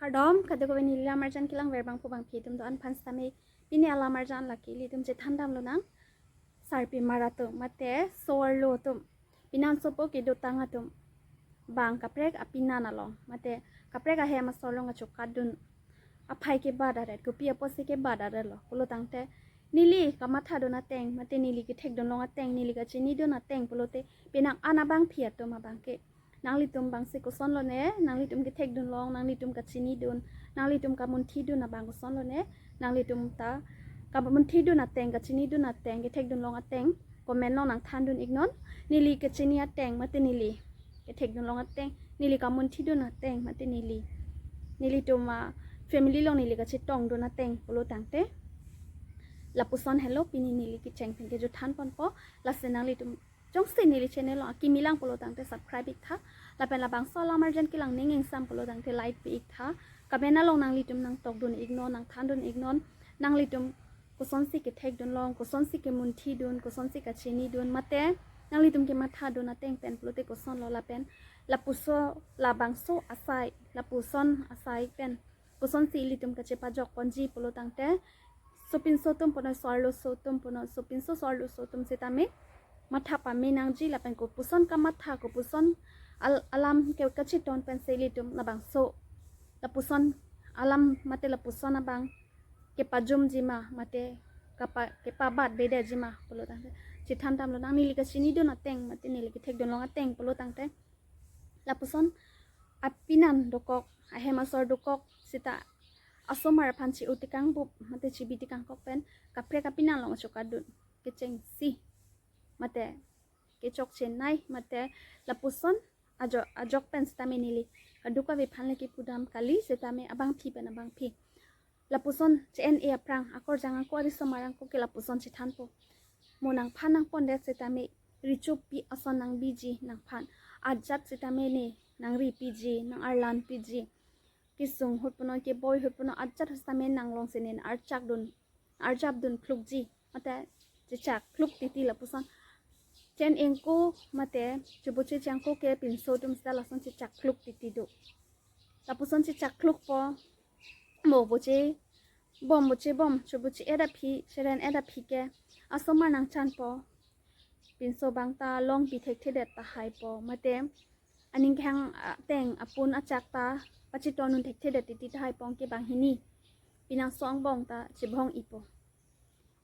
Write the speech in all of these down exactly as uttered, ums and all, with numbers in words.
Kardom, kadokave neli lamarjan kelangver bangphu bangphi atum do-an aphan sitame, pini alamarjan lake ilitum chethan damlonang. Sarpimar atum mate so-arlo atum, pinan sopo kedotang atum, bang kaprek apinan along mate kaprek ahem asor along kachokatdun aphai kebat aret, kopi apotsi kebat aret lo pulo tangte, neli kamathadun ateng mate neli kethekdunlong ateng, neli kachinidun ateng pulote, penang an abangphi atum abangke, nanglitum bangsi kosonlone, nanglitum kethekdunlong, nanglitum kachinidun, nanglitum kamunthidun abang kosonlone, nanglitum ta kamunthidun ateng, kachinidun ateng, kethekdunlong ateng comment along nangthandun iknon. Neli kachini ateng mate neli kethekdunlong ateng, neli kamunthidun ateng mate neli, nelitum a-family along neli kachetongdun ateng pulo tangte, lapuson helo pini neli kecheng pen kejut thanponpo. Lasi nanglitum jongsi neli channel along akimi lang pulo tangte subscribe iktha. Lapen labangso alamarjan kelang ning ingsam pulo tangte like pi iktha. Comment along nanglitum nangtokdun iknon, nangthandun iknon. Nanglitum kosonsi kethekdunlong, kosonsi kemunthidun, kosonsi kachinidun mate nanglitum kemathadun ateng pen pulote kosonlo, lapen lapuson, labangso asai, lapuson asai pen kosonsi ilitum kachepajokponji pulo tangte, sopinso atum punon, so-arlo so atum punon, sopinso so-arlo so atum sitame matha pame nangji, lapen kopuson kamatha, kopuson al-, alam ke kachiton pensi ilitum labangso lapuson alam mate lapuson abang kepajumji ma mate kapa-, kepabatbedetji ma pulo tangte, chethan damlonang. Neli kachinidun ateng mate neli kethekdunlong ateng pulo tangte, lapuson apinan dokok, ahem asor dokok seta asomar aphan chi-o tekangbup mate chibi tekangkok pen kaprek apinan along kachokatdun kechengsi mate kechokchenei mate lapuson ajok, ajok pen sitame neli kadokave aphan le kepudam kali, sitame abangphi pen abangphi. Lapuson che-en-e aphrang akorjang angko, arisomar angko ke lapuson chethanpo. Mo nangphan nangpondet sitame richopi ason nangbiji nangphan. Ajat sitame ne nangripiji, nang-arlanpiji. Kesung ahut punon, keboi ahut punon, ajat sitame nanglongsi ne archakdun, arjapdun phlukji mate chechak phluk titi lapuson. Che-en-e angko mate choboche che angko ke pinso atum seta lason chechak phluk titi do. Lapuson chechak phlukpo. Mo boche bom, boche bom, choboche-et aphi, cheren-et aphi ke asomar nangchanpo. Pinso abang ta longpi thekthedet tahaipo mate aning kehang ateng apun achak ta pachetondun thekthedet titi tahaipo, anke banghini pinangso angbong ta chebhong-ipo.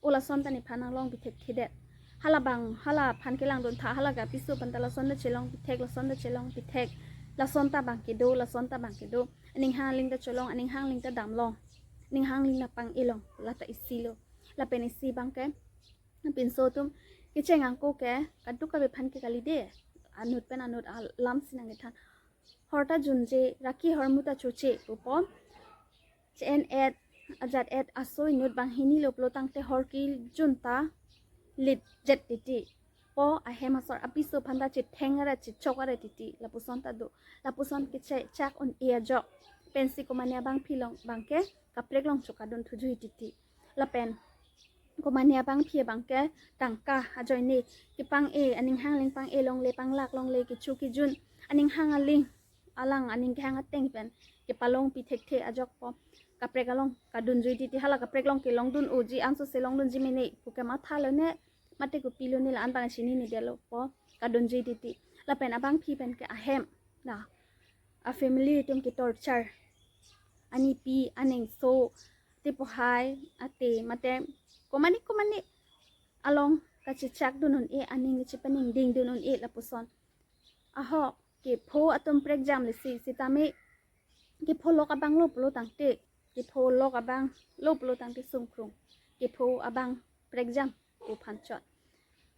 O lason ta nephan nanglongpi thekthedet. Halabang, halaphan kelangdun tha, hala ke apiso aphan ta lason ta chelongpi thek, lason ta chelongpi thek. Lason ta abang kedo, lason ta abang kedo. Aninghang aling ta cholong, aninghang aling ta damlong, aninghang aling ta pang-elong, lata isi lo. Lapen isi abangke pinso atum kecheng angko ke kadokave aphan ke kalide, anut pen anut alamsi nangkethan. Hor ta junje, raki hormu ta choche pupo. Che-en-et, ajat-et aso inut banghini lo pulo tangte hor kejun ta litjet titi. Po ahem asor apiso aphan ta chetheng aret, chechok aret titi lapuson ta do. Lapuson kechechak un-e ajok pensi komane abangphi along abangke kaprek along chokatdun thujuji titi. Lapen komane abangphi abangke tangka ajoine kepang-e, aninghang aling pang-e longle, panglak longle, kecho kejun, aninghang aling, alang aning kehang ateng pen kepalongpi thekthe ajokpo. Kaprek along kadunjuji titi, hala kaprek along kelongdun-oji, ansose longdunji mene pu ke mathalone, mate kopilone, la-an abang chininedetlo po, kadunjuji titi. Lapen abangphi pen ke ahem, na, a-family atum ke torture, anipi, anengso, tepohai, ate mate komane komane along kachechakdun un-e, aning kachepaningdingdun un-e lapuson. Ahok kepho atum prekjam lesi, sitame kepho lok abang lo pulo tangte, kepho lok abang lo pulo tangte sungkrung, kepho abang prekjam pu aphan chot.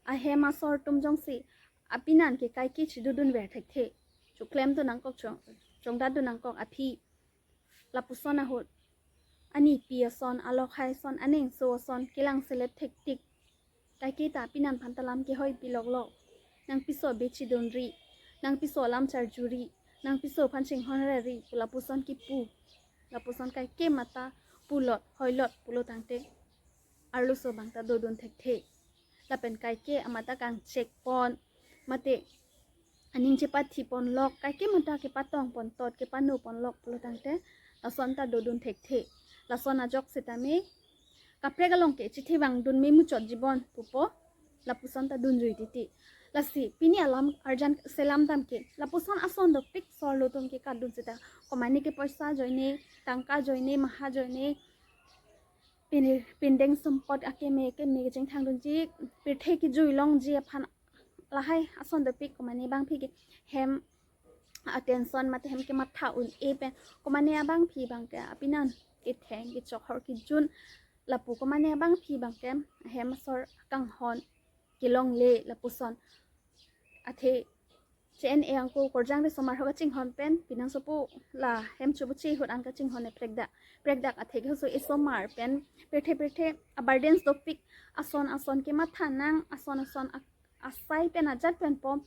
Ahem asor atum jongsi apinan ke kaike chidodunver thekthe, choklemdun nangkok, chong, chongdatdun nangkok aphi. Lapuson ahut anipi ason, alokhai ason, anengso ason kelang selep thektik. Kaike ta apinan aphan ta lam kehoipi loklok. Nangpiso be chidunri, nangpiso alam charjuri, nangpiso aphan chinghon rari pu lapuson kipu. Lapuson kaike mata pulot hoilot pulo tangte arloso abang ta dodun thekthe. Lapen kaike amata kangchekpon, mate aning chepathipon lok, kaike mata kepatongpon tot, kepanoponlok pulo tangte lason ta dodun thekthe. Lason ajok sitame kaprek along ke chithi vangdun me muchot jibon pupo, lapuson ta dunjui titi. Lasi pini alam arjan selam dam ke lapuson ason dopik sorlo atum ke kadun seta, komane ke poisa ajoine, tangka ajoine, maha ajoine, pini pindeng sumpot akeme keme kecheng thangdunji, pirthe kejui longji aphan lahai ason dopik, komane abangpi ke hem attention mate hem kematha un-e pen, komane abangpi abang ke apinan ketheng kechok hor kejun, lapu komane abangpi abang ke hem asor kanghon kelongle lapuson. Athe che-en-e angko korjang risomar ho kachinghon pen pinang sopo la hem chubuchi hut an kachinghon e prekdak prekdak athe ke so isomar pen pirthe pirthe aburdens dopik, ason ason kematha nang, ason ason ak- asai pen ajat pen pom,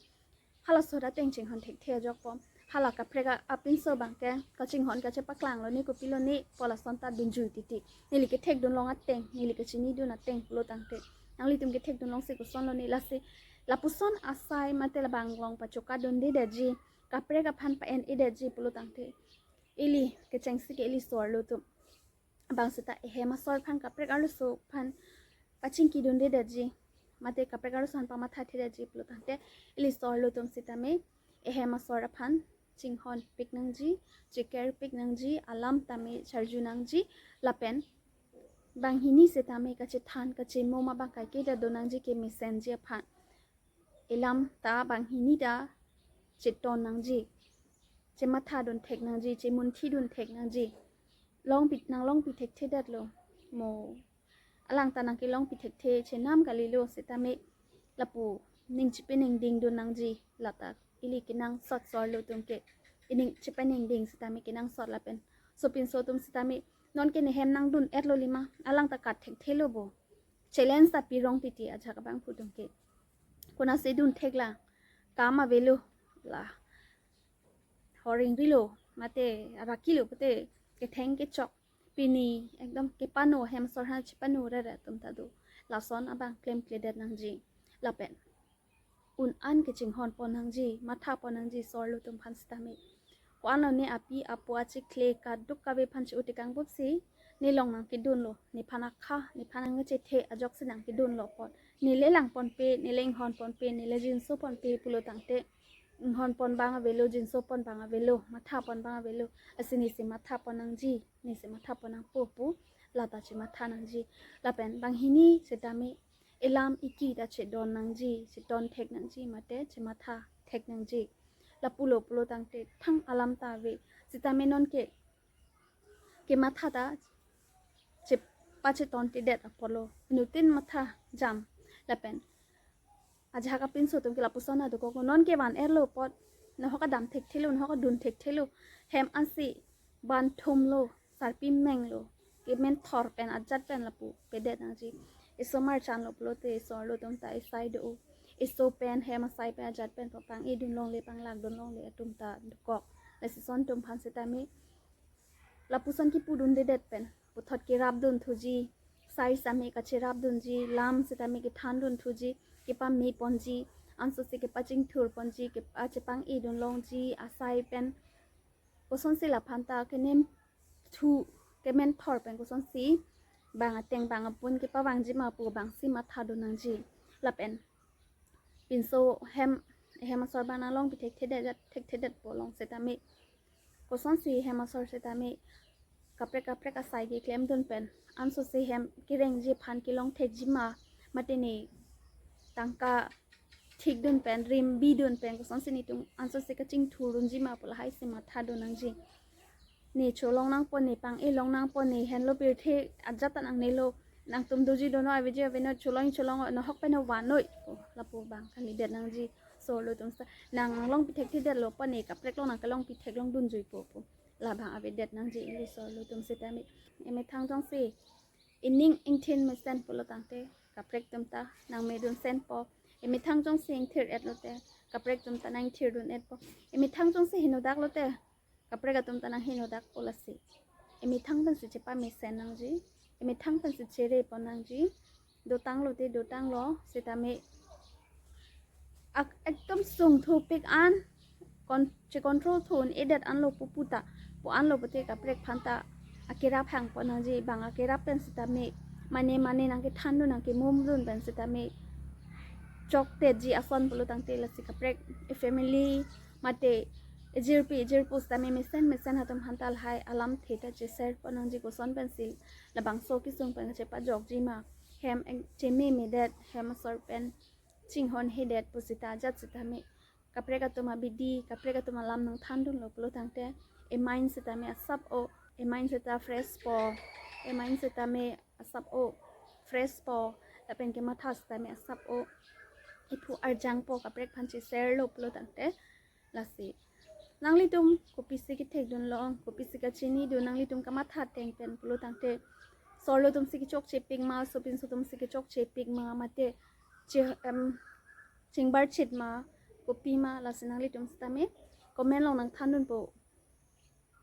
halaso ta ateng chinghon thekthe ajok pom. Hala kaprek a- apinso abang ke kachinghon kachepaklang lo ni kopilo ni pu lason ta dunjui titi. Neli kethekdun long ateng, neli kachinidun ateng pulo tangte, nanglitum kethekdun longsi koson lo ni, lasi lapuson asai mate labang along pachokadundedetji, kaprek aphan pa-en-edetji pulo tangte, ili kechengsi ke ili sorlo atum abang seta ehem asor aphan, kaprek arloso aphan pachingkidundedetji mate kaprek arloso aphan pamathathedetji pulo tangte, ili sorlo atum sitame ehem asor aphan chinghonpik nangji, chikerpik nangji, alam tame charju nangji, lapen banghini sitame kachethan kachemoma abang kaike ta do nangji kemesenji aphan. Elam ta banghini ta cheton nangji, chemathadun thek nangji, chemunthidun thek nangji. Longpi, nang longpi thekthedetlo mo, alang ta nang kelongpi thekthe chenam kalilo sitame lapu ning chipeningdingdun nangji, lata ili kenangsot sorlo atum ke ining chipeningding sitame kenangsot lapen sopinso atum sitame non ke nehem nangdun-etlo lima, alang ta kat thekthelo bo. Challenge ta pirong titi ajahak abangphu atum ke. Konatsi dun theklang, kam avelo, la horing rilo mate arakilo pute ketheng kechok, pini ekdom kepano hem asor aphan chepano rere atum ta do. Lason abang klemkledet nangji. Lapen un-an kachinghon pon nangji, matha pon nangji sorlo atum aphan sitame. Ko-anlo ne api apo achikle kaduk kave aphan che-o tekang bupsi, ne long nangkedunlo, nephan akha, nephan nangchethe ajoksi nangkedunlo apot, nele lang ponpe, nele inghon ponpe, nele jinso ponpe pulo tangte, inghon pon abang avelo, jinso pon abang avelo, matha pon abang avelo, lasi nesi matha pon nangji, nesi matha pon nangpo pu lata chematha nangji. Lapen banghini sitame elam iki ta chedon nangji, cheton thek nangji mate chematha thek nangji. Lapulo pulo tangte thang alam ta ave sitame non ke kematha ta chepachetontedet apotlo, inuttin matha jam. Lapen ajahak apinso atum ke lapuson adokok, non ke van-etlo apot, nahok adam thekthelo, nahok adun thekthelo, hem ansi banthumlo, sarpi menglo, kementhor pen ajat pen lapu pedet nangji. Isomar chanlo pulote isorlo atum ta isai do, iso pen hem asai pen ajat pen papang-edun longle, panglakdun longle atum ta dokok. Lasi son atum aphan sitame lapuson kipudundedet pen puthot kerapdun thuji, sai sitame kacherapdunji, lam sitame kethandun thuji, kepame ponji, ansose kepachingthur ponji, kepachepang-edun longji, asai pen kosonsi laphan ta kenem thu, kementhor pen kosonsi bang ateng bang apun kepavangji ma pu abangsi mathadun nangji. Lapen pinso hem, hem asor abang nang longpi thekthedet, thekthedet po long sitame, kosonsi hem asor sitame kaprek kaprek asai keklemdun pen ansose hem kerengji aphan kelong thekji ma, mate ne tangka thikdun pen, rim bidun pen kosonsi netum ansose kachingthurdunji ma pu lahaisi mathadun nangji. Ne cholong nangpo, ne pang-e long nangpo, ne henlo pirthe ajat ta nangnelo, nangtum doji dono, aveji aveno, cholong cholong, nahok pen vannoi pu lapu abang kalidet nangji. Sorlo atum seta nang longpi thekthedetlo pu, ne kaprek along nang kelongpi theklongdunjui po pu labang avedet nangji, ili sorlo atum sitame. Emethang jongsi ining ingthin mesen pulo tangte kaprek atum ta nangmedun senpo. Emethang jongsi ingthir-etlo te kaprek atum ta nangthirdun-etpo. Emethang jongsi henodaklo te kaprek atum ta nanghenodak po. Lasi emethang pensi chepamesen nangji, emethang pensi chere pon nangji. Dotanglo te dotanglo sitame ak- ekdom sungthupik an, kon- che-control thu un-edet anlo pupu ta Pu anlo pute kaprek aphanta akerap hangpon nangji, bang akerap pen sitame, mane mane nangkethandun nangkemumdun pen sitame choktetji ason pulo tangte lasi kaprek e family mate ejirpi ejirpo sitame mesen mesen atum aphanta lahai alamthe ta cheserpon nangji, koson pensi labangso kesung pen kachepajokji ma, hem eng-, chememedet, hem asor pen chinghonhedet pu sita ajat sitame kaprek atum abidi, kaprek atum alam nangthandunlo pulo tangte, e mind sitame asap-o, e mind sita fresh po, e mind sitame asap-o, fresh po, lapen kematha sitame asap-o, iphu arjangpo kaprek aphan cheserlo pulo tangte. Lasi nanglitum kopisi kethekdunlong, kopisi kachinidun, nanglitum kamatha ateng pen pulo tangte, sorlo atumsi kechokchepik ma, sopinso atumsi kechokchepik ma, mate che, em, chingbarchit ma, kopi ma, lasi nanglitum sitame comment along nangthandunpo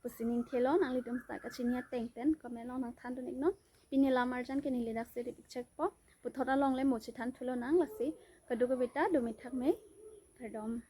pusi ning thelo, nanglitum sita kachini ateng pen comment along nangthandun-iknon. Pini alam arjan ke neli daksi ripikchekpo. Puthot along le mo chethan thulonang, lasi kadokave ta do mithak me, kardom.